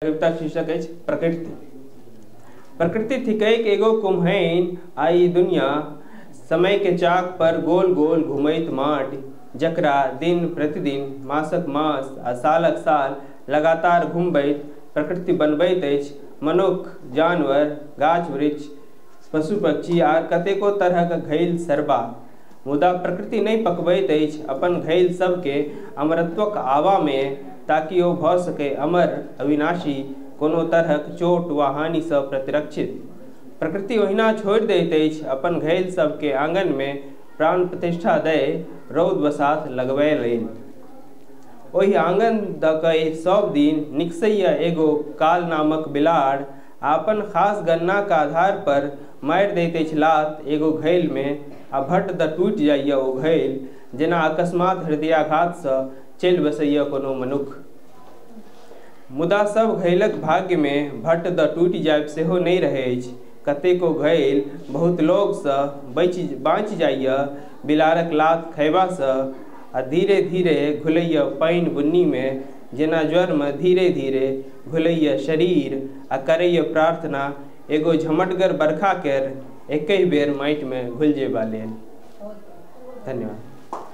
कविताक शीर्षक अछि प्रकृति। प्रकृति थिकैक एगो कुम्हैन आ ई दुनिया समय के चाक पर गोल गोल घुमैत माटि, जकरा दिन प्रतिदिन, मासक मास आ सालक साल लगातार घुमबैत प्रकृति बनबैत अछि मनुक्ख, जानवर, गाछ वृक्ष, पशु पक्षी आर कतेको तरहक घैल सरबा। मुदा प्रकृति नहि पकबैत अछि अपन घैल सबके अमरत्वक आवामे, ताकि ओ भऽ सकै अमर, अविनाशी, कोनो तरहक चोट वा हानिसँ प्रतिरक्षित। प्रकृति ओहिना छोड़ि दैत अछि अपन घैल सबके आँगनमे प्राण प्रतिष्ठा दय रौद बसात लगबै लेल। ओहि आँगन दऽ कऽ सब दिन निकसैया एगो काल नामक बिलाड़ आ अपन खास गणनाक आधार पर मारि दैत अछि लात एगो घैलमे आ भट दऽ टूटि जाइए ओ घैल, जेना अकस्मात हृदयाघातसँ चलि बसैया कोनो मनुक्ख। मुदा सब घैलक भाग्यमे भट दऽ टूटि जायब सेहो नहि रहै अछि। कतेको घैल बहुत लोकसँ बाँचि जाइए बिलाड़क लात खयबासँ आ धीरे धीरे घुलैए पानि बुन्नीमे, जेना ज्वरमे धीरे धीरे घुलैए शरीर आ करैए प्रार्थना एगो झमटगर बरखा केर एकहि बेर माटिमे घुलि जेबा लेल। धन्यवाद।